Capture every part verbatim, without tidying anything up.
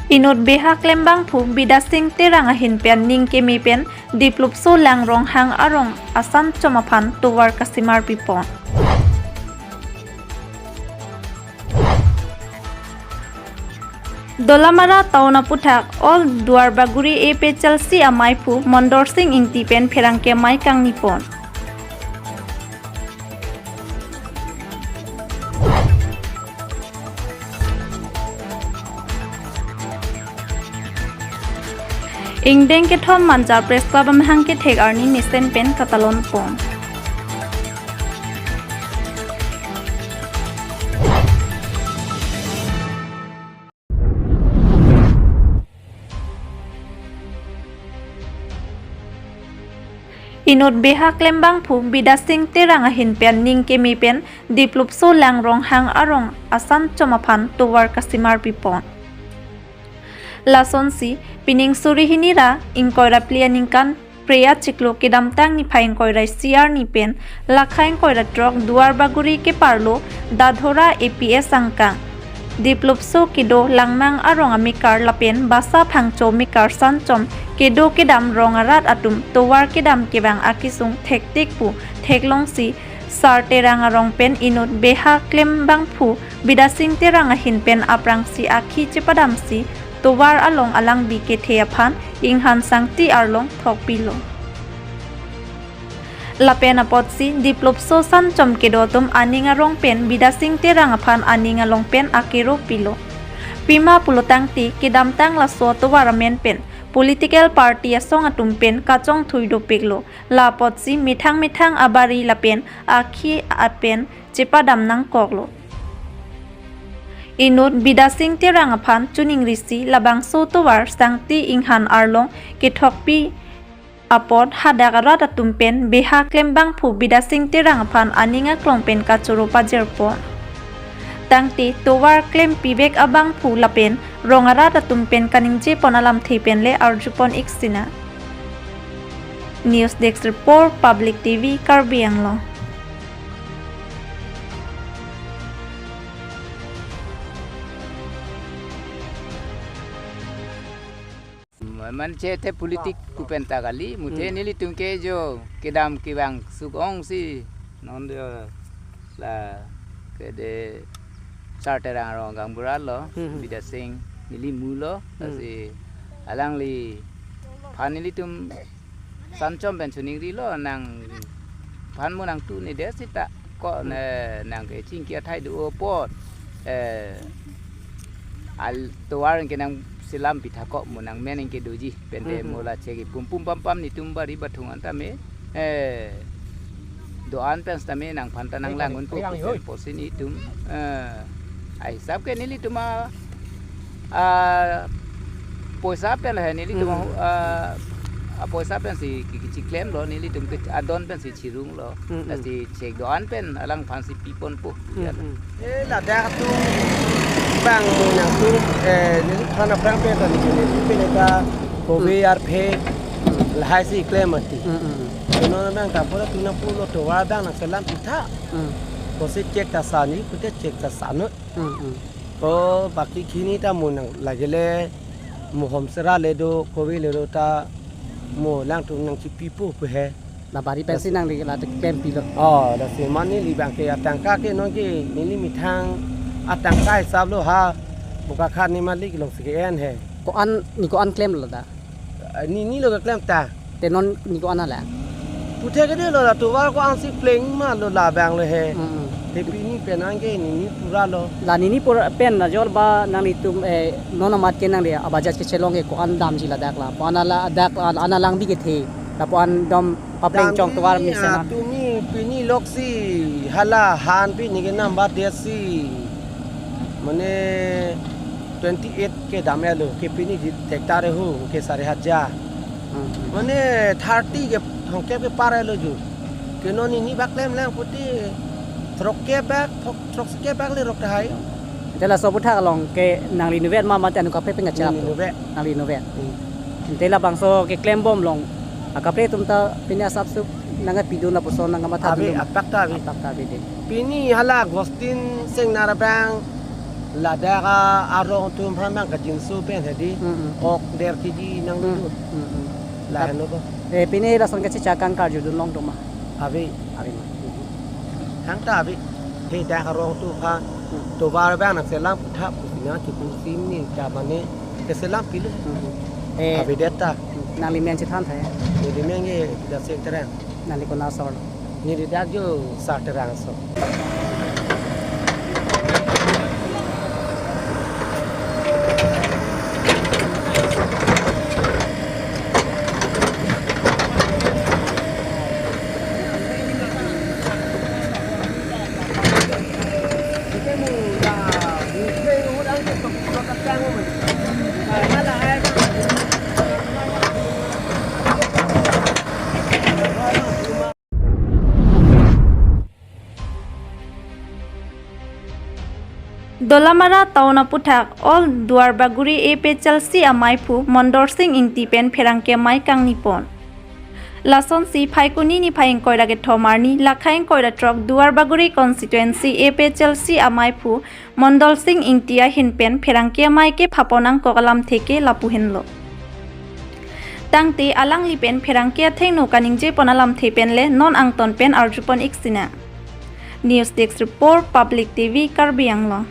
Inut beha klembangphu Bidasing Terang ahin pen ning keme pen Diplupso Langrong hang arong asanchom aphan tovar kasemar pipon. Dolamara town aputhak Old Duarbagori A P H L C amaiphu Mondorsing Ingti pen pherangke amei kangnipon. Ingdeng kethom Manja Press Club amahang kethek arni mesen pen katalonpon. Inut beha klembangphu Bidasing Terang ahin pen ning keme pen Diplupso Langrong hang arong asanchom aphan tovar kasemar pipon. Lasonsi pining suri hini ra ingkoi ra phli aningkan Phre achiklo kedamtang niphai ingkoi ra isi arni pen lakha ingkoi ra throk Duarbagori keparlo Dadhora A P S angkang Diplupso kedo Langmang arong amekar lapen Basa Phangcho mekar sanchom kedo kedam rong arat atum tovar kedam kevang akesung thektik pu theklongsi Sar Terang arong pen inut beha klembangphu Bidasing Terang ahin pen aphrangsi akhi chepadamsi tovar along alangbi kethe aphan inghan sangti arlong thokpilo. Lapen apotsi Diplupso sanchom kedo atum aning arong pen Bidasing Terang aphan aning along pen akero pilo. Pima pulotangte kedamtang laso atovar amen pen political party asong atum pen kachongthui dopiklo. La apotsi methang methang abari lapen akhi apen chepadam nangkoklo. Inut Bidasing Terang aphan chuningrisi labangso tovar sangti inghan arlong kethokpi apot hadak arat atum pen beha klembangphu Bidasing Terang aphan aning aklong pen kachoro pajirpon. Tangte tovar klempivek abangphu lapen rong arat atum pen kaningjepon alamthe pen le arjupon ik sina. News Desk Report, Public T V, Karbi Anglong. Manche te politik pu pen ta kali, muthe Hmm. nelitum ke jo kedam kevang suk ongsi non jo la kede Sar Terang arong gaonbura lo, Hmm. Bidasing neli mu lo, Hmm. lasi alangliphan nelitum sanchom pen chuningrilo nangphan mo nangtu ne de sita ko Hmm. ne nang kechingki athai do apot, eh, al tovar ke nangselam pitha ko mo nangmen ke doji pen de Hmm. mo la cheki pum pum pam pam netum bari bathung an tame, eh, do-an pen tame nangphan ta nanglang un pu Yang yoi. Posi netum, eh, ahisap ke nelitum a, a, poisa pen he nelitum a, Hmm. a, a poisa pensi ki, kichiklemlo, nelitum ke adon pensi chirunglo. Hmm, hmm. Lasi chek do-an pen alangphansi piponpo. Hmm, Ya. hmm. Eh, ladak atum bang nangtum, eh, neliphan aphrang pen ta nelitum pen ta kove Hmm. arphe Hmm. lahaisi klem mati. Hmm, hmm. Kono bang ta pura tuna pulo tovar bang nangselam pitha. Hmm. Posi chek ta sani, pute chek ta sanu. Hmm, hmm. O baki khini ta mo nang lagele mo homsera le do, kove le do ta mo langtum nangchipipo pu he. La bari pensi nangli la te klempilo. Oh, lasi mane neli bang ke atangka ke non ke neli methang atangka hisap lo ha. Buka khan ni malik long si ke en he. Ko-an, ne ko-an klemlo da? Eh, ne, ne lo keklem ta. Te non ne ko-an hala? Puthe ke de lo la tovar ko-ansi pleng ma lo labang lo he. Mm, mm. Te pini pen anke ne, ne pura lo. La ne, ne pura pen na jol ba nanglitum, eh, non amat ke nangli a Bajaj kechelong ke ko-an damji ladak la. Ko-an hala dak, an alangbi kethe. Lapu-an dom papleng chong tovar mesen an. Damji, ah, tumi pini loksi hala han pini ke number desi. Mane twenty eight ke dam-et lo, ke pini di tektar hu, ke sari hajar. Hmm. Mane thirty ke thomkep ke par-et lo ju. Ke non ne, ne bak klem lang kuti throkkep bak, throk, throkkep bak le rok tahai. Te laso aputhak along ke nangli inutvet ma mate anut kaprek pen kachap? Neli inutvet. Nangli inutvet. Hmm. Te labangso keklem bom along akaprek atum ta pini asapso nangkepidun lapuson nangkematha dun? Ave, apak ta ave. Apak ta ave de. Pini hala Agustin Singnar abang Ladak a-, arong atum aphan mang kajinso pen hedi. Mm, mm. Ok der kiji nang Mm, dulu. Mm, mm. Lahenlo bo. Eh, pini lason kachechak kang karjudun long do ma? Ave. Ave ma. Thangta ave. He dak arong atum aphan. Mm. Tovar abang nangselam puthak pusi nangchepusing ni ta mane keselam pilo. Mm, mm. Eh, Ave det ta. Nangli men chethan tha ya? Neli men ke Dasik Terang. Nangli konat asor? Neli dak jo Sar Terang asor. Dolamara town aputhak all Duarbagori A P H L C amaiphu Mondol Sing Ingti pen pherangke amei kangni pon. Lasonsi Phaikuni niphai ingkoi ra kethom arni, lakha ingkoi ra throk Duarbagori constituency A P H L C amaiphu Mondol Sing Ingti ahin pen pherangke amei kepha pon angkok alamthe ke lapu henlo. Tangte alangli pen pherangke athengno kaningje pon alamthe pen le non angton pen arju pon ik sinang. News Desk Report, Public T V, Karbi Anglong.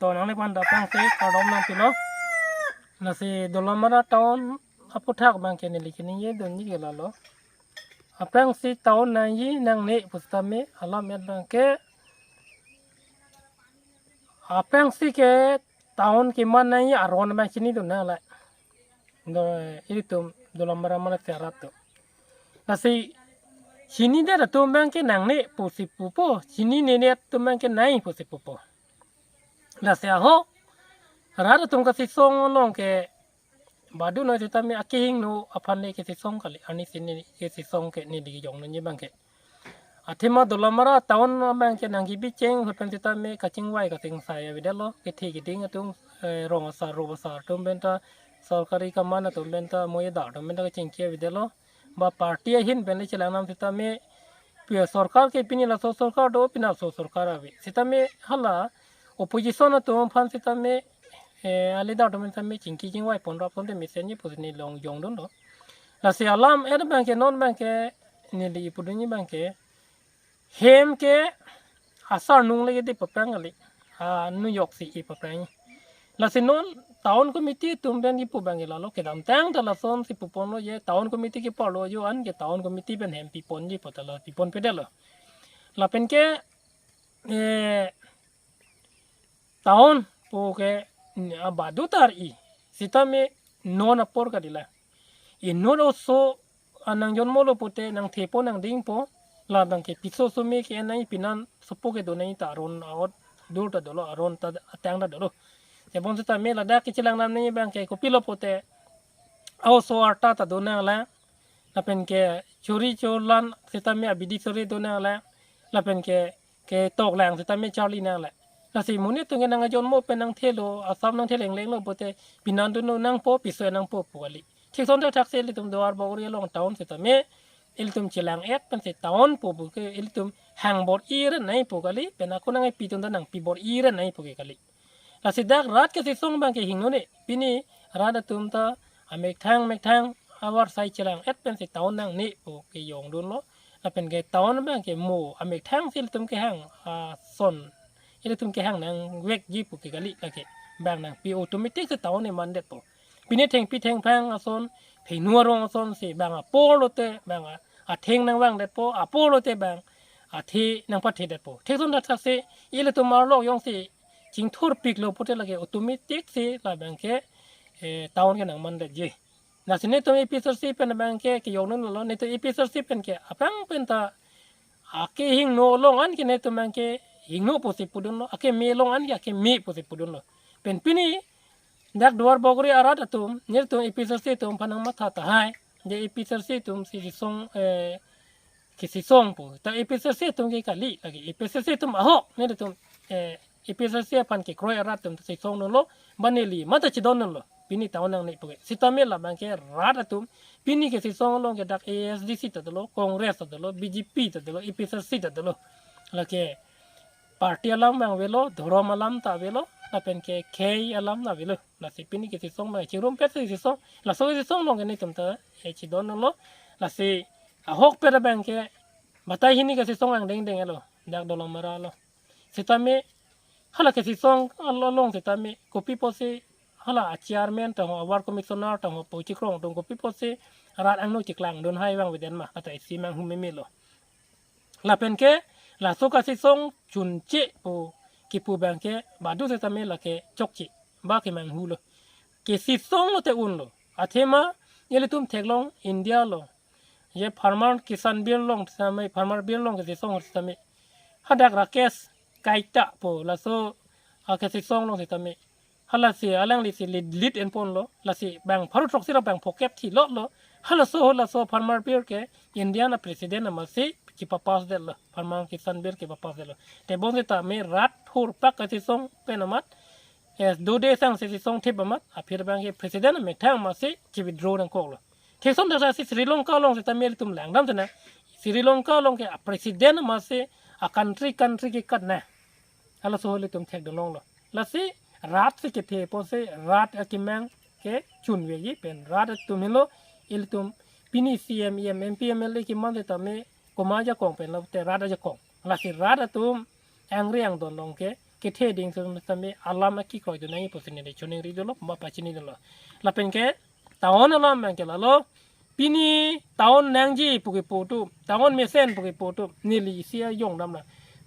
To nangliphan dak aphrangsi kardom nangpilo. Lasi Dolamara town aputhak abang ke neli kaningje dunji ke lalo. Aphrangsi town nangji nangne pusitame alam et abang ke. Aphrangsi ke town keman nangji aron abang chinidun nangle. Do, ilitum Dolamara mane arat atum. Lasi chinidet atum abang ke nangne pusi pupo, chininedet atum abang ke nai pusi pupo. Lasi ahok rat atum kachesong along ke badu noi sitame akehingno aphan le kachesong kali, arnisi ne kachesong ke neli kejongdunji abang ke. Athema Dolamara town abang ke nangkebicheng ahut pen sitame kachingvai kachingsai avedetlo, kethe keding atum, eh, rong asar, rong asar atum penta, sorkari kaman atum penta, moyeda atum penta kachingki avedetlo. Ba party ahin pen le chelang nam sitame, pi sorkar ke pini laso sorkar do, pini laso sorkar ave. Sitame hala opposition atum aphan sitame, eh, a-leader atum sitame chingki chingvai pon rap ponte mesenji pusi neli long jongdunlo. Lasi alam et abang ke non abang ke neli ipudunji abang ke hem ke asar nung le kedi paprang kali. A, New York si i paprang. Lasi non town committee atum pen kipu abang ke lalo kedamtang ta lasonsi puponlo je, town committee kiparlo jo an ke town committee pen hem piponji pu ta la piponpedetlo. Lapen ke, eh, town pu ke, mm, abadu tar i. Sitame non apor kali la. Inut oso anang jonmolo pute nangthepo nangdingpo. La abang ke piso sumi ke nai pinan sopo kedo nai ta aron aot dur ta dolo, aron ta atang ta dolo. Tebon sitame ladak kechelang nam nangji abang ke kopilo pute a-oso arta ta do nanglang. Lapen ke chori cholan sitame abidi sore do nanglang. Lapen ke ketoklang sitame charli nangle. Lasi monit atum ke nangjonmo pen nangthelo, asam nangthe lenglenglo pute pinan dunlo nangpo, piso nangpo pu kali. Thik ason thakthak si ilitum Duarbagori along town sitame ilitum chelang et pensi town pu pu ke ilitum hang bor-i re nai pu kali, pen ako nangpi atum ta nangpi bor-i re nai pu ke kali. Lasi dak rat kachesong abang ke hingno ne, pini rat atum ta amethang methang avarsai chelang et pensi town nangne pu kejongdunlo. Lapen ke town abang ke mo amethang si ilitum kehang ason, ilitum kehang nangvekji pu ke kali, lake bang nangpi automatic si town ne mandetpo. Pini thengpi thengphang ason, phenu arong ason si bang apor lote bang a-, atheng nangvangdetpo, apor lote bang athe nangpathedetpo. Thik ason thakthak si ilitum arlok jongsi chingthurpiklo pute lake automatic si la abang ke, eh, town ke nangmandetji. Lasi netum A P H L C pen abang ke kejongdunlo, netum A P H L C pen ke aphrang penta akehingno along an ke netum abang ke hingno pusi pudunlo, akeme along an ke akeme pusi pudunlo. Pen pini dak Duarbagori arat atum, netum A P H L C atum aphan nangmatha tahai. Je A P H L C atum si sisong, eh, kesisong pu. Ta A P H L C atum ke kali lake, A P H L C atum ahok netum, eh, A P H L C aphan kekroi arat atum sisongdunlo, ba neli mata chidondunlo. Pini town nangne puke. Sitame labang ke rat atum. Pini ke Sisong along ke dak A S D C ta dolo, Congress ta dolo, B J P ta dolo, A P H L C ta dolo. Lake party alam abang avelo, dhorom alam ta avelo, lapen ke khei alam ta avelo. Lasi pini ke Sisong abang chingrum pet si Sisong. Laso Sisong along ke netum ta, eh, chidon lo. Lasi ahokpet abang ke batai hini ke Sisong angdeng deng lo. Dak Dolamara lo. Sitame hala ke Sisong along sitame kopi pusi hala a-chairman ta ho, a-ward commissioner ta ho, pochikrong atum kopi pusi rat angno chiklangdun hai abang aveden ma, ata isi manghumeme lo. Lapen ke laso ka Sisong chunche pu kipu abang ke badu sitame lake chokche ba kemanghu lo. Ke Sisong lote unlo. Athema ilitum theklong India along je Farmer Kisan Bill along sitame, Farmer Bill along ke Sisong sitame, hadak Rakesh Kaita pu laso ake Sisong along sitame, halasi alangli si lead, lead enponlo. Lasi bang pharo throksi ra bang phokep thilotlo. Halaso, halaso Farmer Bill ke India a-president amatsi kepapass detlo, Farmer Kisan Bill kepapass detlo. Tebon sitame rat hurpak ke Sisong pen amat, eh, dode sang si Sisong thip amat, aphi abang ke president amethang amatsi ke-withdraw nangkoklo. Thekson dak si Sri Lanka along sitame ilitum langdam tena. Sri Lanka along ke a-president amatsi a-country, country kekat na. Halaso ilitum thekdun longlo. Lasi rat si kethe pusi rat akemang ke chunveji pen rat atum henlo. Ilitum pini C M, E M, M P, M L A keman sitame komat ajakong pen lote rat ajakong. Lasi rat atum angri angdon along ke kethe ding sitame alam akikroidun nangji pusi neli choningri dolo, ma pachinidunlo. Lapen ke town alam abang ke lalo. Pini town nangji pu kipu atum, town mesen pu kipu atum, neli isi ajong damlo.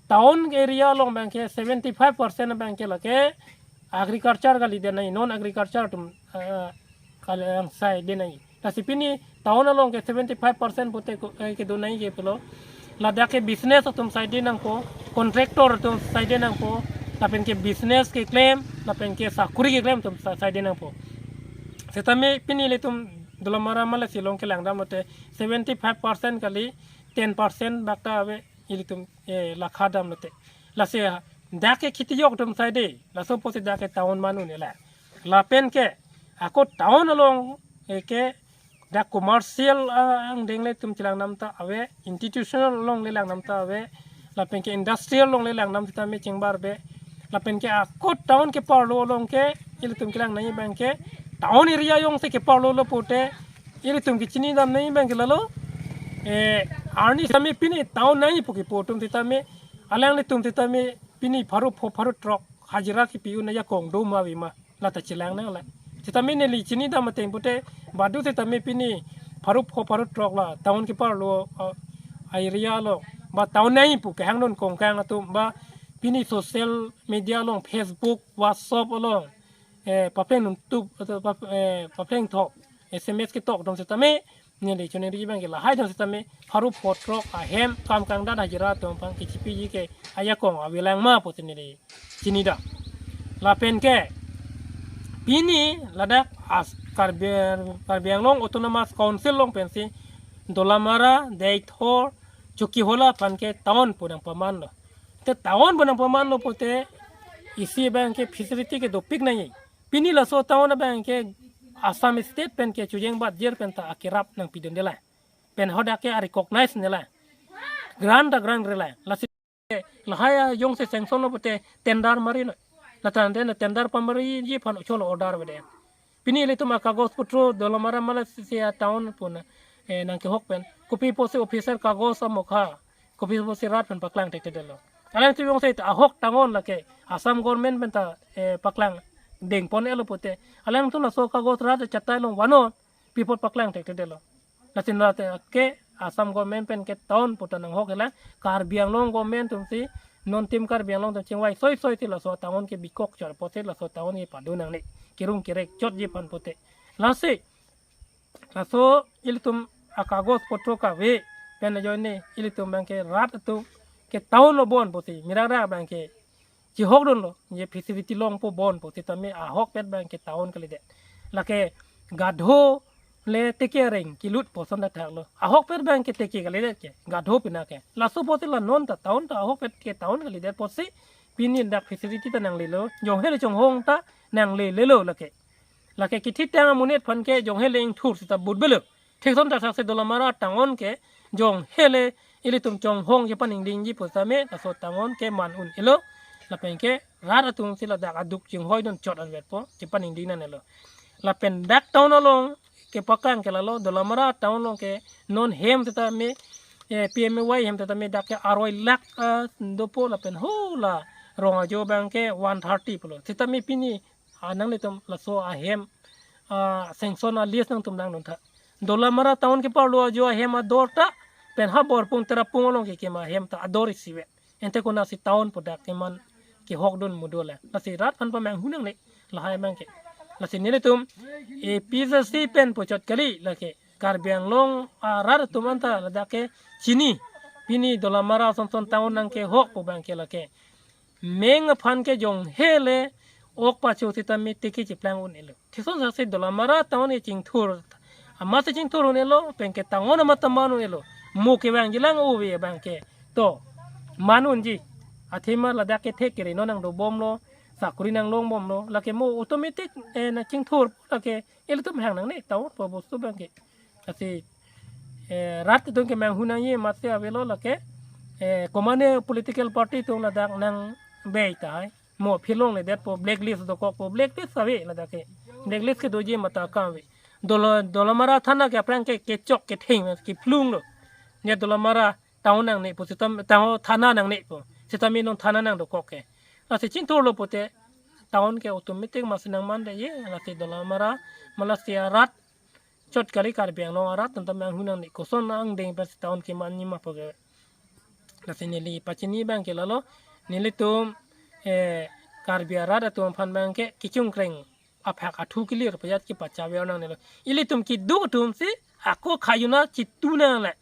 Town area along abang ke seventy five percent abang ke lake agriculture kalidet nangji, non agriculture atum, eh, kali angsaide nangji. Lasi pini town along ke seventy five percent pute ko, eh, kedun nangji ke pulo. Ladak ke business atum saide nangpo, contractor atum saide nangpo, lapen ke business keklem, lapen ke sakuri keklem atum sa-, saide nangpo. Sitame pini ilitum Dolamara Malasi along kelangdam lote seventy five percent kali, ten percent bak ta ave ilitum, eh, lakha dam lote. Lasi dak ke kheti yok atum saide, laso pusi dak ke town man un-ela. Lapen ke ako town along, eh, ke dak commercial, ah, angdeng le itum chelangdam ta ave, institutional along le langdam ta ave, lapen ke industrial along le langdam sitame chingbarbe. Lapen ke ako town keparlo along ke ilitum kelang nangji abang ke, town area jongsi keparlo lo pute ilitum kechinidam nangji abang ke lalo, eh, arni sitame pini town nangji pu kipu atum sitame, alanglitum sitame pini pharo pho pharo throk hajira kepi un ajakong do ma ave ma, lata chelang nanglang. Sitame neli chinidam ateng pute badu sitame pini pharo pho pharo throk la town keparlo, ah, area along ba town nangji pu kehangdun kongkang atum ba pini social media along, Facebook, WhatsApp along, eh, papleng num tup, atau pap-, eh, papleng thok, S M S ketok atum sitame, neli choningri abang ke lahai atum sitame pharo pho throk ahem kam kangdat hajira atum aphan kechipiji ke ajakong avelang ma pusi neli chinidam. Lapen ke pini ladak as Karbi, Karbi Anglong Autonomous Council along pensi Dolamara, Deithor, Chokihola aphan ke town pu nangpamanlo. Te town pu nangpamanlo pute isi abang ke facility ke dopik nangji. Pini laso town abang ke Assam State pen ke chojeng bat jer pen ta akerap nangpidunde la. Pen hadak ke a-recognize ne la. Grant ta grant re la. Lasi lahai ajongsi sanction lo pute tender mari no. Lata tender, tender pamariji aphan cholo order avedet. Pini ilitum akagos putro Dolamara Malasi atown pu na, eh, nangkehok pen kopi pusi official kagos amokha, kopi pusi rat pen paklang thekthedetlo. Alangtum jongsi ahok town lake Assam government pen ta, eh, paklang dengpon-etlo pute, alangtum laso kagos rat achatai along vano, pi apot paklang thekthedetlo. Lasi lata ke Assam government pen ke town pu ta nanghok-et la, Karbi Anglong government atumsi, non tim Karbi Anglong atum chingvai soisoi si laso town ke bikok chor pusi laso town ke padun nangne, kerung kerek chotji aphan pute. Lasi laso ilitum akagos potro kave pen ajoine ilitum abang ke rat atum ke town lo bon pusi, mira ra abang ke chihokdunlo, je facility longpo bon pu sitame ahokpet abang ke town kalidet. Lake gadho le teke areng kelut pu ason ta thaklo. Ahokpet abang ke teke kalidet ke, gadho pina ke. Laso pusi la non ta town ta ahokpet ke town kalidet pusi pini dak facility ta nanglelo, jonghe le chonghong ta nanglelelo lake. Lake kethitang amonit aphan ke jong hele ingthur seta but belo. Thik ason ta saksi Dolamara town ke jong hele ilitum chonghong chepaningdingji pusitame laso town ke man un-elo. Lapen ke rat atum si ladak aduk chinghoidun chot anvetpo chepaningding nangnelo. Lapen dak town along kepaklang ke lalo, Dolamara town along ke non hem setame, eh, P M A Y hem setame dak ke aroi lakh, ah, dopo, lapen hala rong ajo abang ke one thirty pulo. Setame pini, ah, nanglitum laso ahem, ah, sanction a-list nangtum nangdun tha. Dolamara town keparlo ajo ahem ador ta, pen ha Borpung Terapung along kekim ahem ta ador isivet. Ante konatsi town pu dak keman kehokdun mudo le. Lasi rat aphan pamanghu nangne lahai abang ke. Lasi nelitum A P H L C pen puchot kali lake Karbi Anglong, ah, rat atum anta ladak ke chini. Pini Dolamara ason ason town nangkehok pu abang ke lake meng aphan ke jong hele ok pacho sitame tiki chiplang un-elo. Thik ason saksi Dolamara town ke chingthur. Amatsi chingthur un-elo, pen ke town amat ta man un-elo. Mo kevangjilang ove abang ke. To, man unji. Athema ladak ke thek kere non nangdobomlo, sakuri nanglongbomlo. Lake mo automatic, eh, nangchingthur lake ilitum hang nangne town pu bostu abang ke. Lasi, eh, rat atum kemanghu nangji amatsi avelo lake, eh, komane political party atum ladak nang bei tahai. Mo aphi longledetpo, blacklist dokokpo, blacklist ave ladak ke. Blacklist kedoji mata akam ave. Dolo-, Dolamara thana ke aphrang ke kechok ketheng kephlunglo. Ne Dolamara town nangne pu sitam, town thana nangne pu. Sitame non thana nangdokok ke. Lasi chingthurlo pute town ke automatic masi nangmandetji, lasi Dolamara, ma lasi arat chot kali Karbi Anglong arat anta manghu nangne, koson angdeng pensi town kemanji ma pu ke. Lasi neli pachini abang ke lalo, nelitum, eh, Karbi arat atum aphan abang ke kechongkreng aphak athu kelir pajat kepachaver nangnelo. Ilitum keduk atum si ako khajuna chitu nangle.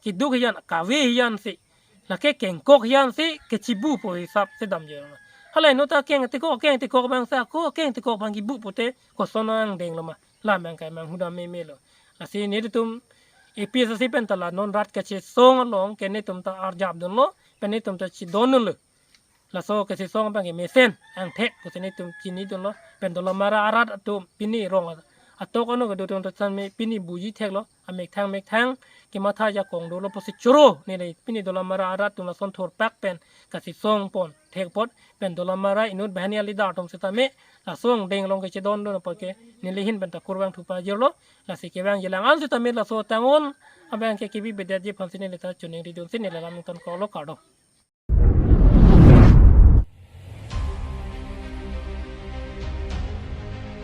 Keduk hijan, kave hijan si. Lake kengkok hijan si, kechibu pu hisap si damji ma. Halai no ta keng tekok, keng tekok abang si ako, keng tekok abang kebu pute, koson angdenglo ma. La abang ke manghu dam memelo. Lasi nelitum A P H L C pen ta la non rat kachesong along ke netum ta arjapdunlo, pen netum ta chidondunlo. Laso kachesong abang ke mesen angthek pusi netum chinidunlo, pen Dolamara arat atum pini rong atok ano kedo atum ta chan me pini buji theklo, amethang methang kematha jakong dolo pusi choro neli pini Dolamara arat atum lason thurpak pen kachesong pon thek apot, pen Dolamara inut banghini a-leader atum sitame laso angdeng along kechedondun apot ke neli ahin pen ta kurvangthu pajirlo. Lasi kevangjilang an sitame laso town abang ke kebi bedetji aphansi neli ta choningridunsi neli alam ningtonkoklo, kardom.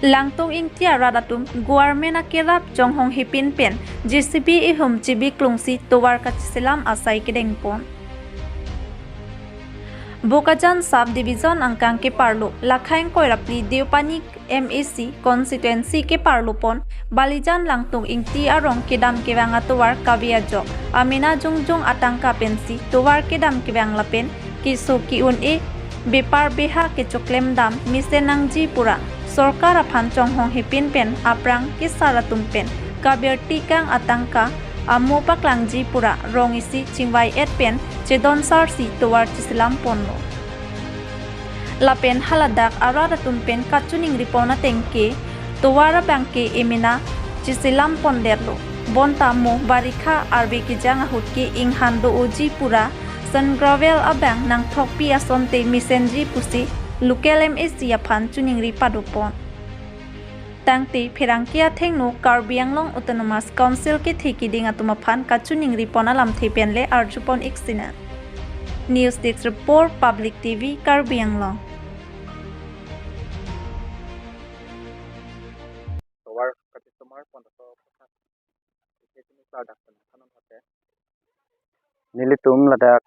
Langtung Ingti arat atum government akerap chonghong hepin pen J C B ihum chibi klungsi tovar kacheselam asai kedengpon. Bokajan Sub Division angkang keparlo, Lakhaing Koirapli Deopani M A C constituency keparlopon, Balijan Langtung Ingti arong kedam kevang atovar kave ajok, amena jongjong atangka pensi tovar kedam kevang lapen keso ke-un-e, bepar beha kechoklem dam mesen nangji pura sorkar aphan chonghong hepin pen aphrang kesar atum pen kabirti kang atangka amo paklangji pura rong isi chingvai-et pen chedonsarsi tovar cheselam ponlo. Lapen haladak arat atum pen kachiningri pon ateng ke tovar abang ke emena cheselam pondetlo. Bonta mo barikha arve kejang ahut ke inghan do-oji pura sand gravel abang nangthokpi asonte mesenji pusi local M A C aphan chiningri padopon. Tangte pherangke athengno Karbi Anglong Autonomous Council kethe keding atum aphan kachiningri pon alamthe pen le arjupon ik sinang. News Desk Report, Public T V, Karbi Anglong. Tovar kachesomar pon to nelitum ladak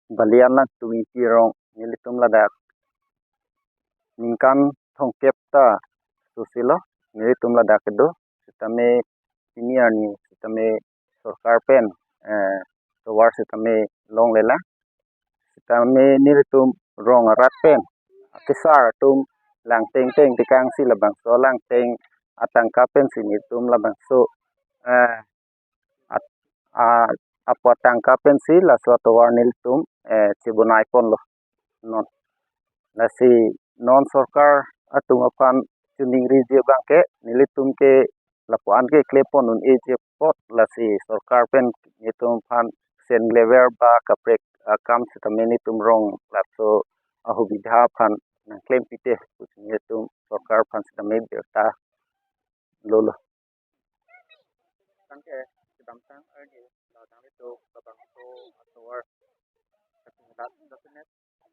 Balijan Langtung Ingti arong, nelitum ladak ningkan thomkep ta sosilo, nelitum ladak kedo, sitame pini arni sitame sorkar pen, eh, tovar sitame longlelang. Sitame nelitum rong arat pen akesar atum Langtung Ingti kangsi labangso Langtung atangka pensi nelitum labangso, eh, at-, a, apo atangka pensi laso atovar nelitum, eh, chebonai ponlo non. Lasi non sorkar atum aphan chiningri ji abang ke nelitum ke lapu-an ke klepon un-e ji apot lasi sorkar pen netum aphan sen lever ba kaprek akam sitame netum rong laso ahubidha aphan nangklem pite pusi netum sorkar aphan sitame birta lolo. Tangke kedamtang arni la nanglitum labangso atovar kachinghon, lapen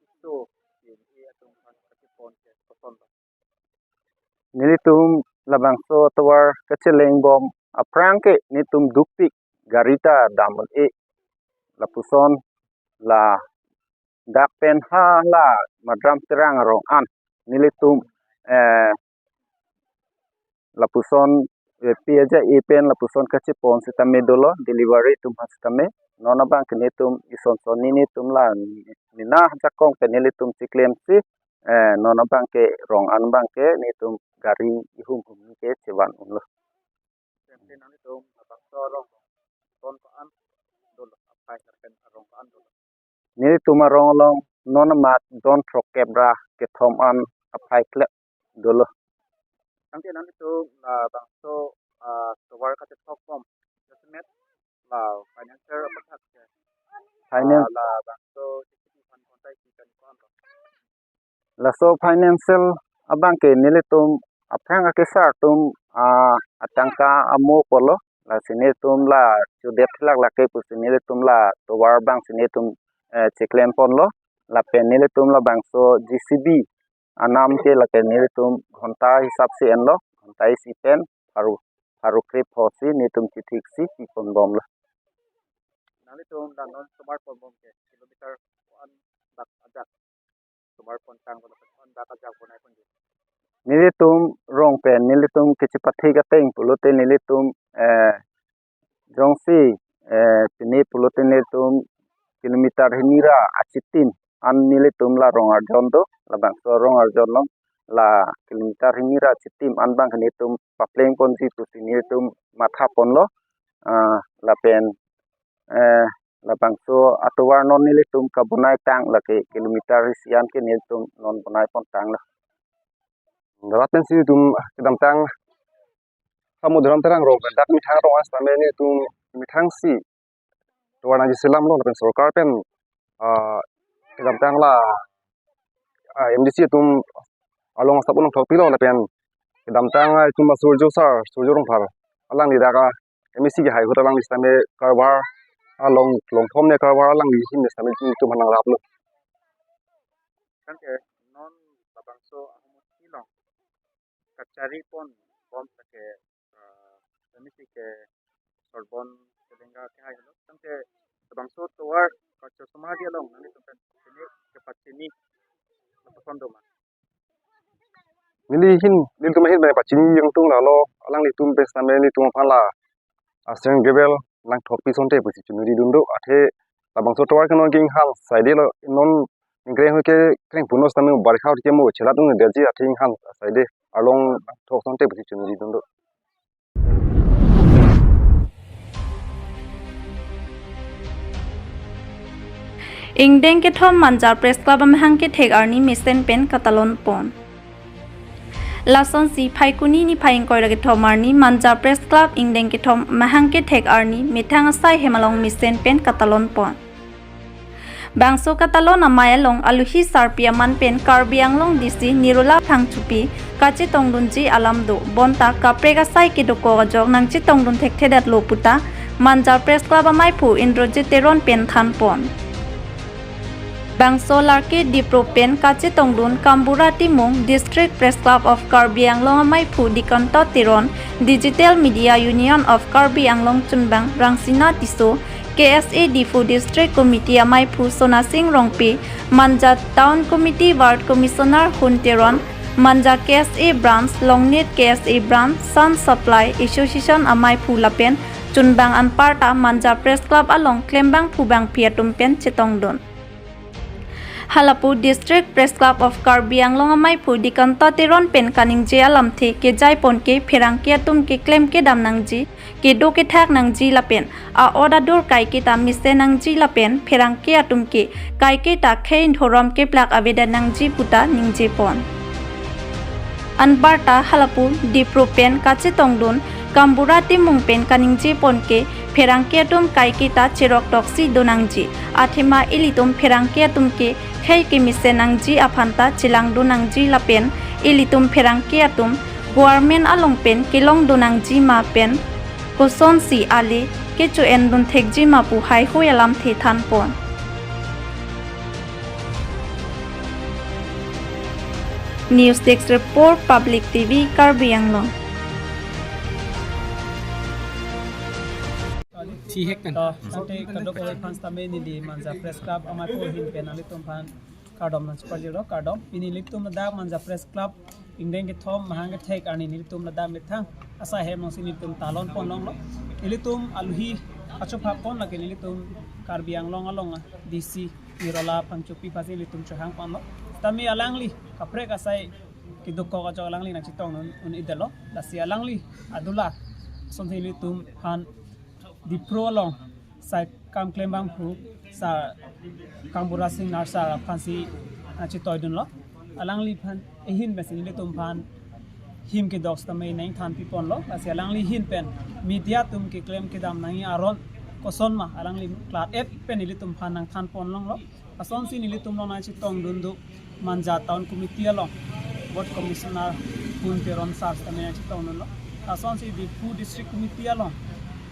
iso P N A atum aphan kachepon ke koson ba? Nelitum labangso atovar kachelengbom aphrang ke netum dukpik gari ta dam un-e lapuson ladak pen hala Madram Terang arong an nelitum eh lapuson eh, pi aja e pen lapuson kachepon sitame dolo, delivery atum aphan sitame. Non abang ke netum ison sonni netum la mena ajakong pen nelitum chiklemsi, eh, non abang ke rong an abang ke netum gari ihum hum ke chevan unlo. Nanglitum labangso arong don ko-an dolo, aphai lapen arong ko-an dolo? Netum arong along non amat don throkkep ra kethom an aphai klep dolo. Tangke nanglitum labangso ah, tovar kachethokbom jasemet la financial aputhak ke, Finance ah, labangso J C B aphan kontai si kan ko-an ro? Laso financial abang ke nelitum aphrang akesar atum ah, atangka amo polo, lasi netum la chudet thilak lake pusi nelitum la tovar abang si netum eh, cheklem ponlo, lapen nelitum labangso J C B anam ke lake nelitum ghonta hisap si enlo, ghonta isi pen pharo, pharo krepho si netum chithik si pipon bomlo. Nanglitum la non tovar ponbom ke kilometer ko-an dak ajak tovar pontang, ko-an dak ajak bonai ponji? Nelitum rong pen nelitum kechepathik ateng pulote nelitum eh jongsi eh pini pulote nelitum kilometer hini ra achitim an nelitum la rong arjon do, labangso rong arjon along la kilometer hini ra achitim an abang ke netum papleng ponji pusi netum matha ponlo, ah, lapen eh labangso atovar non nelitum kabonai tang lake kilometer isi an ke nelitum non bonai pontanglo. Rat pensi netum kedamtang ha Madram Terang arong dak methang arong an sitame netum methang si tovar nangji selamlo, lapen sorkar pen ah, kedamtang la ah, M D C atum along asap unong thokpilo, lapen kedamtang ah, itum ah, Surjo sir, Surjo Rongphar, alangli dak ah, M A C kehai ahut alangli sitame karvar along, longthom ne karvar alangli ahin sitame itum aphan nangraplo. Tangke non labangso ahormu along kachari ponbom lake ah, M A C ke Sorbon Selenga kehai helo. Tangke labangso tovar kachosomar along nanglitum pen pachini kepachini lapuson do ma? Neli ahin, nelitum ahin pen pachini jangtung lalo, alanglitum pen sitame nelitum aphan la ah, sand gravel nangthok pi asonte pusi chiningri dun do, athe labangso tovar ke non ke inghal saide lo, non ningkreng ahut ke krengpun lo sitame barikha ahut ke mo chelat un-edetji, athe inghal saide arlong nangthok asonte pusi chiningri dun do. Ingdeng kethom Manja Press Club amahang kethek arni mesen pen katalon pon. Lasonsi Phaikuni niphai ingkoi ra kethom arni Manja Press Club ingdeng kethom amahang kethek arni methang asai hem along mesen pen katalon pon. Bangso katalon amei along aluhi sarpi aman pen Karbi Anglong D C Nirola Phangchopi kachetongdunji alam do, bonta kaprek asai kedokok ajok nangchetongdun thekthedetlo puta Manja Press Club ameiphu Indrajit Teron pen than pon. Bangso Larke Dipro pen kachetongdun Kambura Timung, District Press Club of Karbi Anglong ameiphu Dikanta Teron, Digital Media Union of Karbi Anglong chunbang Rangsina Tisso, K S A Diphu District Committee ameiphu Sonasing Rongpi, Manja Town Committee Ward Commissioner Hun Teron, Manja K S A Branch, Longnit K S A Branch, Sun Supply Association ameiphu lapen chunbang anparta Manja Press Club along klembangphu bangphi atum pen chetongdun. Halapu District Press Club of Karbi Anglong ameiphu Dikanta Teron pen kaningje alamthe kejai pon ke pherangke atum keklem kedam nangji, kedo kethak nangji lapen a-ot adur kaiketa mesen nangji lapen pherangke atum ke kaiketa khei dhorom keplak avedet nangji puta ningje pon. Anparta halapu Dipru pen kachetongdun Kambura Timung pen kaningje pon ke pherangke atum kaiketa cherok toksi donangji. Athema ilitum pherangke atum ke khei kemesen nangji aphanta chelangdun nangji lapen ilitum pherangke atum government along pen kelongdun nangji ma pen kosonsi ale kecho-endun thekji ma pu haihui alamthe thanpon. News Desk Report, Public T V, Karbi Anglong. Thihek pen. To, ante kadokave aphan sitame neli Manja Press Club amei ahin pen nanglitum aphan kardom nangchepajirlo, kardom. Pini nelitum ladak Manja Press Club ingdeng kethom mahang kethek arni nelitum ladak methang asai hem alongsi nelitum talon ponlonglo. Nelitum aluhi achophap pon lake nelitum Karbi Anglong along D C Nirola Phangchopi aphansi nelitum chohang ponlo. Sitame alangli kaprek asai kedokok ajok alangli nangchetongdun un-edetlo. Lasi alangli adola asonsi nelitum aphan Dipru along sai kam klembangphu sar Kambura Singnar sar aphansi nangchetoidunlo. Alangliphan ahin pensi nelitum aphan him kedok sitame nangthanpi ponlo. Lasi alangli ahin pen media atum keklem kedam nangji aron koson ma alangli klar-et pen nelitum aphan nangthan ponlonglo. Asonsi nelitum along nangchetongdun do Manja Town Committee along Ward Commissioner Gun Teron sar sitame nangchetongdunlo. Asonsi Diphu District Committee along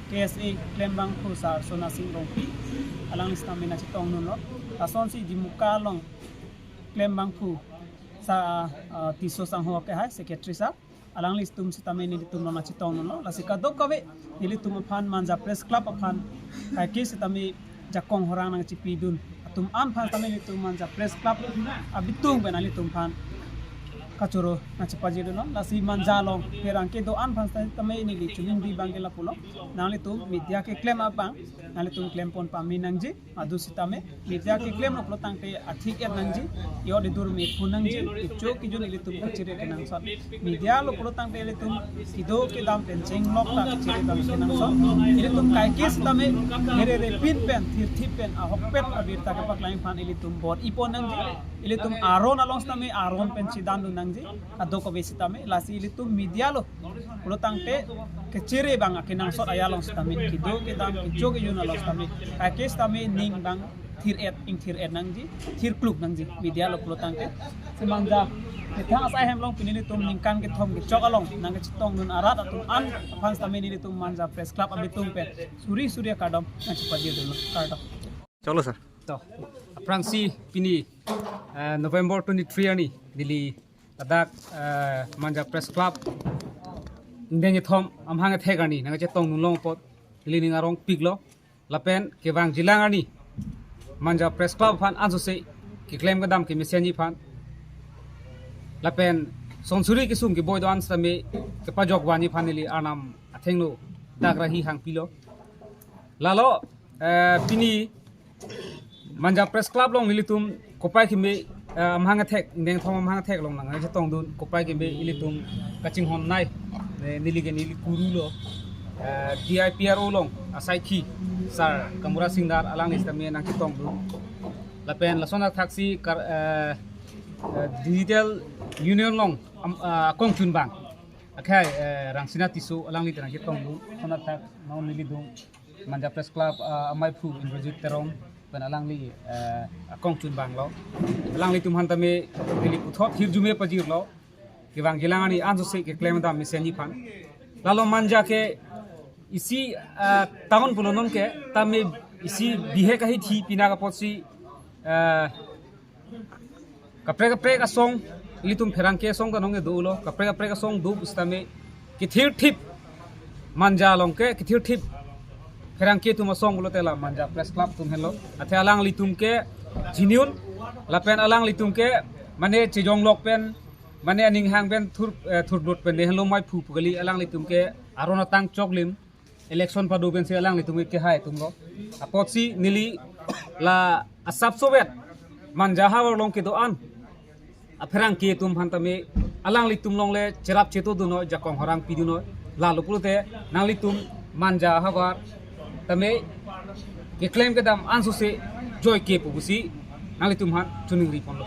K S A klembangphu sar Sona Sing Rongpi, alangli sitame nangchetongdunlo. Asonsi Dimuka along klembangphu sar, ah, Tisso Sangho ke hai Secretary sar, alanglitum sitame nelitum along nangchetongdunlo. Lasi kadokave nelitum aphan Manja Press Club aphan kaike sitame jakong horang nangchepidun atum an aphan sitame nelitum Manja Press Club abitung pen nelitum aphan kachoro nangchepajirlo. Lasi Manja along pherangke do-an aphan sitame neli choningri abang ke lapulo. Nanglitum media keklem abang nanglitum klem pon pame nangji. Adu sitame media keklem lo pulo tangte athik-et nangji, yo de dur me phu nangji, kecho kejun ilitum kachere kenangsot. Media lo pulo tangte ilitum kedo kedam pen chenglok ta kachere abang kenangsot. Ilitum kaike sitame here repin pen, thirthip pen, ahokpet abirta kepaklang aphan ilitum bor-i pon nangji. Ilitum aron along sitame aron pen chedandun nangji. Kadokave sitame, lasi ilitum media lo pulo tangte kachere abang akenangsot aja along sitame, kedo kedam kecho kejun along sitame, kaike sitame ning abang thir-et, ingthir-et nangji, thirkluk nangji, media lo pulo tangte. Si Manja methang asai hem along pini nelitum ningkan kethom kechok along nangkachetongdun arat atum an aphan sitame nelitum Manja Press Club abitung pen suri suri akardom nangchepajirlo, kardom. Chalo, sir. To, aphrangsi pini, eh, November twenty-three arni, neli ladak, eh, Manja Press Club ingdeng kethom amahang kethek arni nangkachetongdun long apot neli ning arongpiklo. Lapen kevangjilang arni Manja Press Club aphan ansose keklem kedam kemesenji aphan lapen sonsuri kesung keboi do-an sitame kepajok vanji aphan neli Arnam athengno dak rahi hangpilo. Lalo, eh, pini Manja Press Club along nelitum kopai keme, eh, amahang kethek, ingdeng kethom amahang kethek along nangchetongdun kopai keme ilitum kachinghon nei, eh, neli ke neli guru lo, eh, D I P R O along asaikhi sar Kambura Singnar alangli sitame nangchetongdun. Lapen lason athaksi kar, eh, eh, Digital Union along am, ah, akongchunbang akhai, eh, Rangsina Tisso alangli ta nangchetongdun. Lason athak non nelitum Manja Press Club, ah, ameiphu Indrajit Teron pen alangli, eh, akongchunbang lo. Alanglitum aphan tame neli puthot hirjume pajirlo. Kevangjilang arni ansose keklem kedam mesenji aphan. Lalo Manja ke isi, ah, town pulo non ke tame isi bihek ahithi pina apotsi, eh, kaprek kaprek asong, ilitum pherangke asong ta nong dolo, kaprek kaprek asong do pusitame kethirthip Manja along ke kethirthip pherangke atum asong pulote la Manja Press Club atum henlo. Athe alanglitum ke genuine lapen alanglitum ke mane chejonglok pen, mane aning hang pen thur, eh, thurdut pen de henlo meiphu pu kali, alanglitum ke aron atang choklim, election pado pensi alanglitum ke hai atumlo. Apotsi neli la asapsovet Manja havar along kedo-an apherangke atum aphan tame alanglitum along le cherap chetongdun noi, jakong horang pidun noi. Lalo pulote nanglitum Manja havar tame keklem kedam ansose joike pu pusi nanglitum aphan choningri ponlo.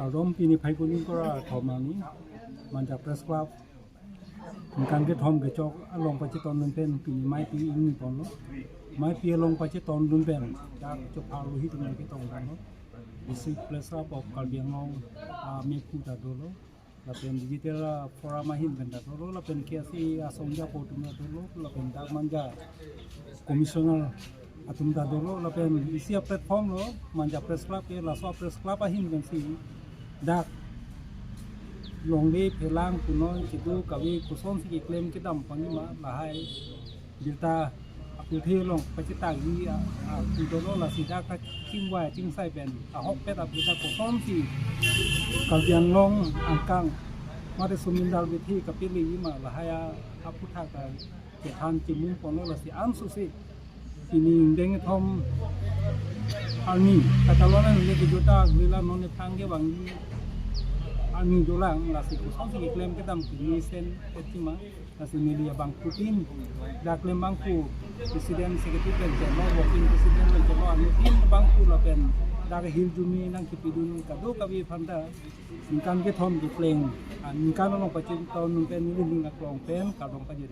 Kardom, pini Phaikuni kora thom arni, Manja Press Club ningkan kethom kechok along pachetondun pen pini maipi ingni ponlo. Maipi along pachetondun pen dak chopha luhi tum nang ketong ponlo. District Press Club of Karbi Anglong, ah, mephu ta dolo. Lapen digital, ah, forum ahin pen ta dolo. Lapen K S A asong japo tum ta dolo. Lapen dak Manja Commissioner atum ta dolo. Lapen isi a-platform lo, Manja Press Club ke, laso a-Press Club ahin pensi dak longle phelang punon kedo kave kosonsi keklem kedam pangima lahai birta apilthe along pachetangji a, a, pu dolo. Lasi dak ta chingvai chingsai pen ahokpet abirta kosonsi Karbi Anglong angkang mate sumindal bithe kapilema lahai a, aphuthak ta kethan chimung ponlo. Lasi ansose pini ingdeng kethom arni, katalon an le kejuta gila non ephrang kevang arni dolang. Lasi kosonsi keklem kedam pini sen etima. Lasi neli abangphutin dak klembangphu President, Secretary pen chelo, Working President pen chelo, anuttin abangphu lapen dak hirjume nangkepidun kadokave aphanta ningkan kethom kepleng, ah, ningkan along pachetondun pen neli ning aklong pen kardom pajir.